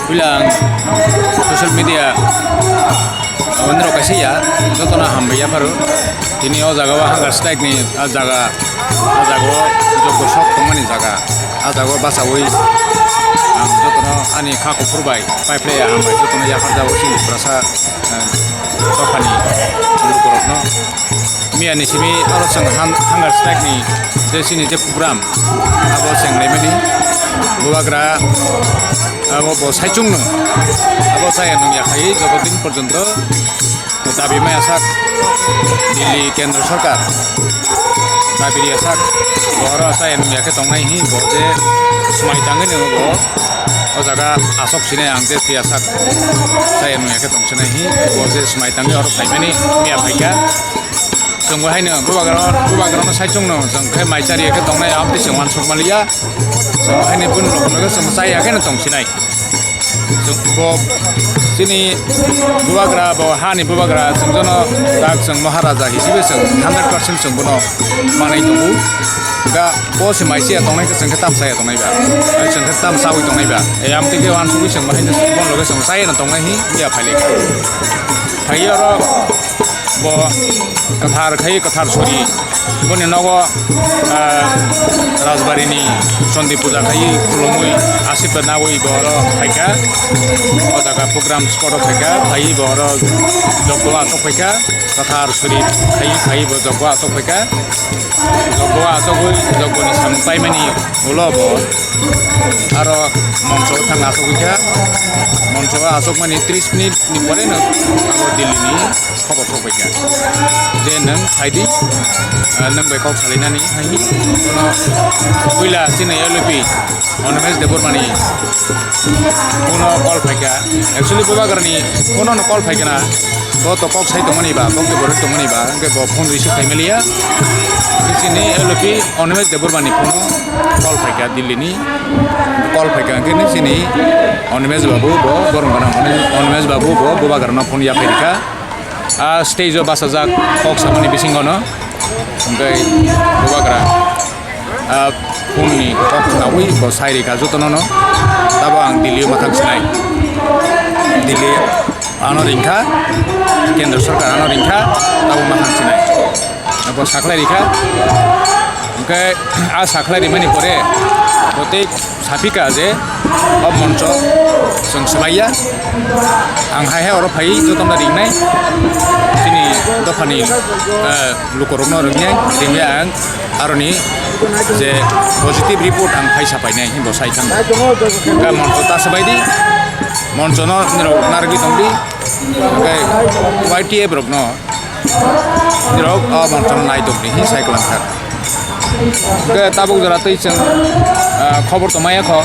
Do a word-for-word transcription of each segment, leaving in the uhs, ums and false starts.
Puila ang social media aboni rok kaisa ya, jotono hambai yapharo. Tini o jaga o hunger strike ni a jaga, a jaga o jogbo sok tongmani jaga, a jaga o bachaui ang jotono ani kha kuphur bai paiphlaiya hambai jotono yaphar jago chini Tiprasa, eh, dophani lukurokno. Miya ni simi oro chwng han-, hunger strike ni je chini je program abo chwng naimani bubagra abo bo saichung no abo chaya nung ya khai joto din porjonto dabi maya sak Delhi kendra sarkar dabi ya sak bo oro chaya nung ya khe tongnai hi bo je swmai tangwi no bo o jaga asok sinai ang je phiya sak chaya nung ya khe tong sinai hi bo je swmai tangwi oro phaimani miya phaikha. Chwng bo haino bubagra, bubagrano saichung no chwng khe mai chari khe tongnai, amtwi chwng uansuk maliya. Chwng haino bun rok no chwng chaya khe no tong sinai. Chwng bo chini bubagra bo hani bubagra chwng jono tak chwng Maharaja hisibe chwng hundred percent chwng bono manai tongo. Ga bo se mai chaya tongnai khe chwng khe tam chaya tongnai ba. Ai chwng khe tam chawi tongnai ba. E amtwi khe uansugwi chwng bo haino bon loge chwng chaya no tongnai hi ya phailai kha. Phai oro bo kwthar khai kwthar suri boni nogo, ah, Rajbari ni Chandi puja khai khulumui asirwad nawi bo oro phaikha. O jaga program spot o phaikha, phai bo oro jogbo asok phaikha, kwthar suri khai khai bo jogbo asok phaikha. Jogbo asogwi jogbo ni samung paimani ulo bo aro moncho thang asogwi kha. Moncho asokmani tris minute ni pore no abo Delhi ni khobor sokphaikha je nwng phaidi, ah, nwng bai kok salainani hai. Bono puila chini L P Animesh Debbarma ni phone o call phaikha. Actually bubagra ni phone o no call phaikha na. Bo to kok sai tongmani ba, kok to borok tongmani ba, hwnkhe bo phone receive khaimaliya. Chini L P Animesh Debbarma ni phone o call phaikha Delhi ni. Call phaikha hwnkhe chini Animesh babu bo borok gana Animesh babu bo bubagra no phone yaphaikha. A stage o bachajak kok samani bisingo no hwnkhe bubagra, a, phone ni kok khnaui bo sai rikha jotono no. Tabo ang Delhi o mathang sinai. Delhi ano ringkha, kendra sarkar ano ringkha, tabo mathang sinai. Bo saklai rikha. Hwnkhe a saklai rimani pore bo tei saphika je o moncho chwng swmaiya. Ang hai hai oro phai jotono ringnai. Chini dophani, eh, lukurokno ringnai. Ringya ang aroni je positive report ang phai sapainai hinbo sai thang. Ka moncho ta swbai di. Monchono nirok narwgwi tongdi. Hwnkhe Y T F rokno nirok o monchono naitok di hin sai kwlangkha. Hwnkhe tabuk jora twi chwng, ah, khobor to maya kho,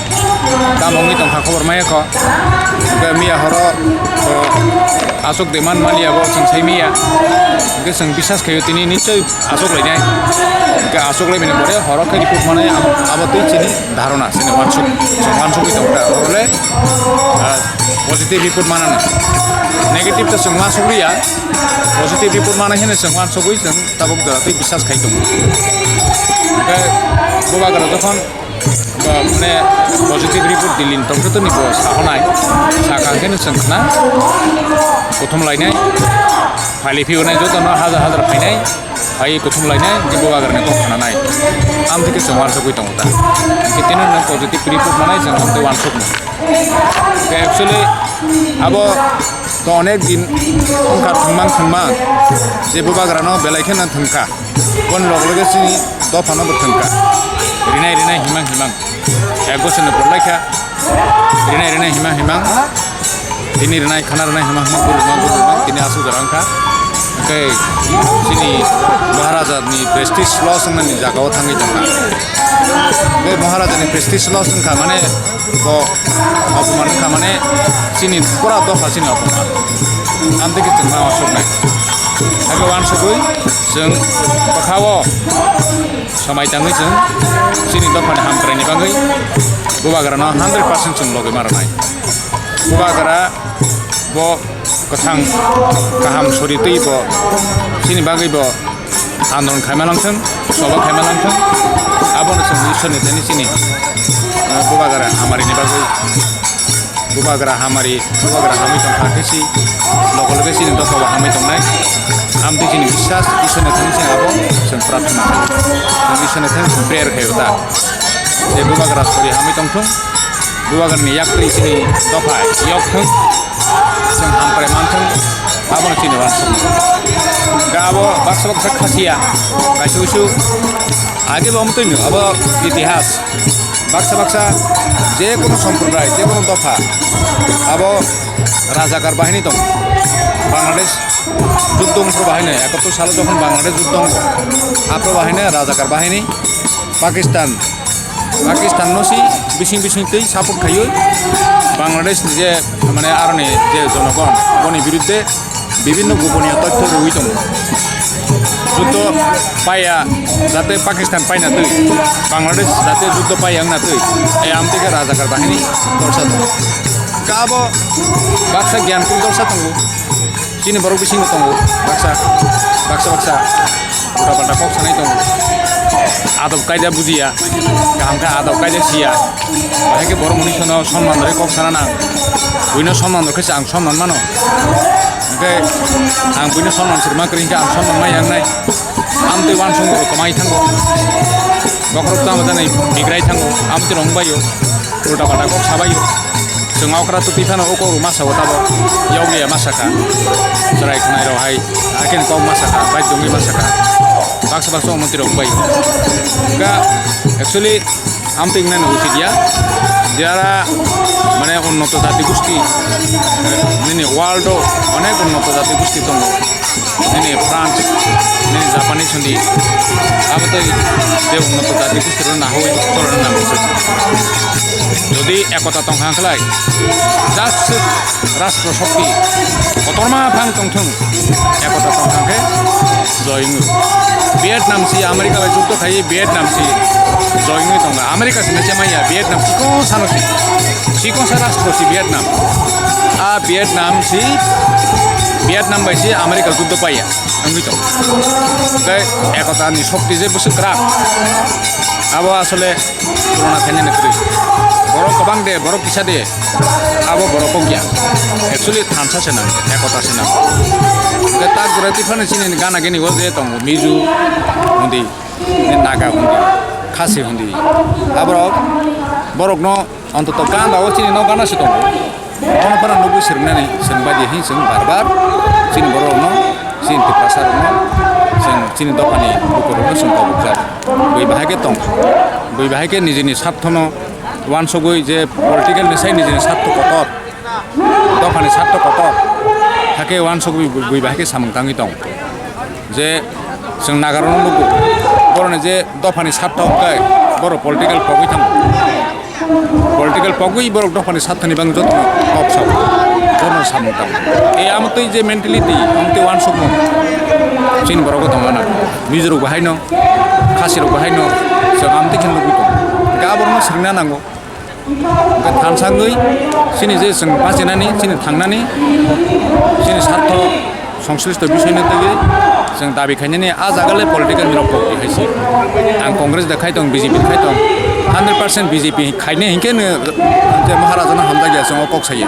tamo wngwi tongkha khobor maya kho. Hwnkhe miya horo, o, aswk demand maliya bo chwng sai miya. Hwnkhe chwng biswas khaio tini nichoi aswk lainai. Hwnkhe aswk laimani pore horo khe report manai abo, abo twi chini dharona, chini wansuk, chwng wansugwi tongkha. Horole, ah, positive report manana. Negative to chwng wansuk liya. Positive report manai hino chwng wansugwi chwng tabuk jora twi biswas khai tongo. Hwnkhe bubagra jokhon bo mane positive report Delhi ni tongthoto ni bo sahonai, sakha khe no chwng khna kuthum lainai, phailai phiyonai jotono hajar hajar phainai, phai kuthum lainai, je bubagra ni kok khnanai. Amtwi khe chwng wansugwi tongo ta. Hwnkhe tini no positive report manai chwng amtwi wansukno. Actually, abo to onek din wngkha thwngmang thwngmang, je bubagrano belai kheno thwngkha, boni log loge chini dophano bo thwngkha, rinai rinai himang himang, ek bochorni por laikha, rinai rinai himang himang, tini rinai khana rinai himang himang, guru himang, guru himang, tini aswk jora wngkha. Hwnkhe chini Maharaja ni prestige loss wngnani jaga o thangwi tongkha. Be Maharaja ni prestige loss wngkha mane bo opoman wngkha mane chini pura dopha chini opoman. Amtwi khe chwng ma uansuknai. Hakhe uansugwi chwng bwkha o swmai tangwi chwng chini dophani hamkraini bagwi bubagrano hundred percent chwng logi ma rwnai. Bubagra bo kwthang kaham sori twi bo chini bagwi bo andolon khaima langthwng, soba khaima langthwng, abono chwng Ishwarni thani chini, eh, bubagra hamarini bagwi Bubagra hamari, bubagra hamwi tongkha khe si, logo loge chini dopha bo hamwi tongnai. Amtwi chini biswas, Ishwrni thani chini abo chwng prarthana, chwng Ishwrni thani chwng prayer khaio ta. Je bubagra sori hamwi tongthung, bubagrani yaktwi chini dopha yok thung, chwng hamkrai manthung, abono chini uansukmung. Ga abo baksa baksa khasiya, kaisa usu, age bo amtwi no, abo itihas. Baksa baksa je kono somproday, je kono dopha, abo Rajakar bahini tong. Bangladesh juddo wngphru bahini, ekattor salo jokhon Bangladesh juddo wngo, aphru bahini Rajakar bahini Pakistan, Pakistan no si bising bising twi support khaiwi Bangladesh ni je mane aroni je jonogon boni biruddhe bibhinno goponiyo tothyo rwui tongo. Juddo paiya jate Pakistan paina twi, Bangladesh jate juddo paiya wngna twi, e amtwi khe Rajakar bahini dorsa tongo. Khe abo baksa Gyanpur dorsa tongo, chini borok bisingo tongo baksa, baksa baksa ulta palta kok sanai tongo, adab kaida bujiya, kaham khe adab kaida siya. Bahai khe borok mwnwi sono sonman rwui kok sana nang. Buino sonman rwkhe se ang sonman mano. Hwnkhe ang buino sonman se rwma kwrwi hwnkhe ang sonman ma yangnai. Amtwi uansukmung rok kwmai thango. Bokhorok tamo jani bigrai thango. Amtwi rong baio. Ulta palta kok sabaio. Chwng okra twtwi phano o kok rw masa o tabok. Yokliya masa kha. Chwrai khwnai rok hai. Hakhe kok masa kha. Bai dongwi masa kha. Baksa baksa o mantri rok bai. Ga actually Amtwi wngnai no uchit ya. Jara mane unnoto jati gosti, nini world o onek unnoto jati gosti tongo. Nini France, nini Japanese hundi. Abo tei je unnoto jati gosti rok nahui chorana nang se. Jodi ekota tong kha khlai, just Rashtra shakti kotorma phang tongthung, ekota tongthang khe joy wngo. Vietnam si America bai juddo khai, Vietnam si joy wngwi tongo. America si nacha manya, Vietnam chikon sano si, chikon sa rashtra si Vietnam. A Vietnam si, Vietnam bai si America juddo paiya wngwi tongo. Tei ekota ni shakti je bwswk kwrak, abo asole Tulona khainani kwrwi. Borok kwbang de, borok kisa de, abo borok kok ya. Actually, thansa se nang, ekota se nang. Hwnkhe tak jora twi phano chini gana gini o je tongo, Mizo hundi, Naga hundi, Khasi hundi. Aborok, borokno ontoto gana o chini no gana se tongo. Bono phano nugwi swrwngnani, chwng bai di hin chwng bar bar chini borokno, chini Tiprasa rokno, chwng chini dophani bukurokno chwng kobokjak. Bui bahai khe tong, bui bahai khe nijini sarthono uansugwi je political ni sai nijini sartho kotor, dophani sartho kotor, hakhe uansugwi bui bahai khe samung tangwi tong. Je chwng Nagarokno nugo, boroni je dophani sartho hwnkhe borok political pogwi thango. Political pogwi borok dophani sathani bang jotono kok sao, jotono samung tang. E amotwi je mentality, amotwi uansukmung chini borok o tongna nang. Mizo rok bo haino, Khasi rok bo haino, chwng amotwi khe nugwi tongo. Hwnkhe aborokno swrwngna nango. Hwnkhe thansa wngwi chini je chwng bachinani, chini thangnani, chini sartho Songslishto bisoi no twiwi chwng dabi khainani a jaga le political ni rok kok hai se. Ang Congress da khai tong, B J P khai tong, hundred percent B J P khainai hinkhe no je Maharaja no hamjak ya chwng o kok saya.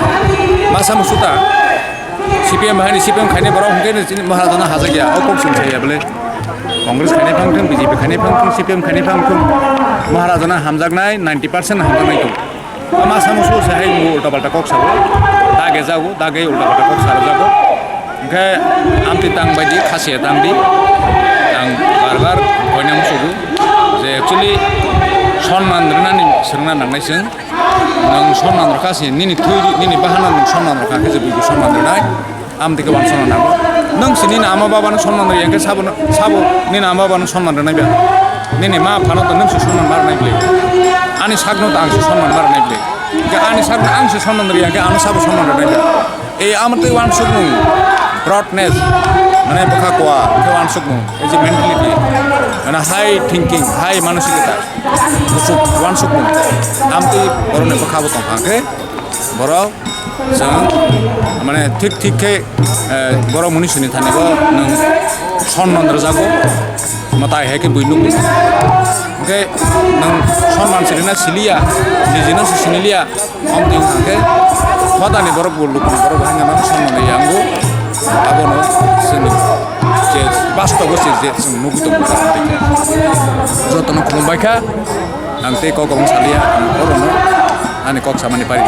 Masa musuta C P M hai ni C P M khainai borok hinkhe no chini Maharaja no hajak ya o kok chwng saya bole. Congress khainai phang thung, B J P khainai phang thung, C P M khainai phang thung, Maharaja no hamjaknai ninety percent hamjaknai tong. Ama samo so se hai bo ulta palta kok sabo. Dage jago, dage ulta palta kok sabo jago. Hwnkhe amtwi tang bai di, khasiya tang di. Ang bar bar koina musugo je actually sonman rwnani swrwngna nangnai chwng. Nwng sonman rwkha se nini thwi, nini bahano nwng sonman rwkha khe je buibo sonman rwnai. Amtwi khe uansukna nango. Nwng si nini ama babano sonman rwya hwnkhe sabo, sabo nini ama babano sonman rwnai ba? Nini ma phano to nwng si sonman ma rwnai bwle. Ani sakno to ang si sonman ma rwnai bwle. Hwnkhe ani sakno ang si sonman rwya hwnkhe ano sabo sonman rwnai ba? E amtwi uansukmung, broadness, mane bwkha koa khe uansukmung, e je mentality, mane high thinking, high manosikota, kuchuk uansukmung, amtwi borokni bwkha bo tongkha khe borok Chwng, mane, thik thik khe, eh, borok muni sini thani bo nwng sonman rwjago. mwtai hai khe bui nukgo. Hwnkhe nwng sonman sirina siliya, nijino se siniliya, amtwi hwnkhe phatani borok bo lukuni borok bo haino sonmani yango. Abono chwngni je bastobo se je chwng nugwi tongo. Jotono khulumbai kha, ang tei kok rok saliya, ang orono ani kok samani pari.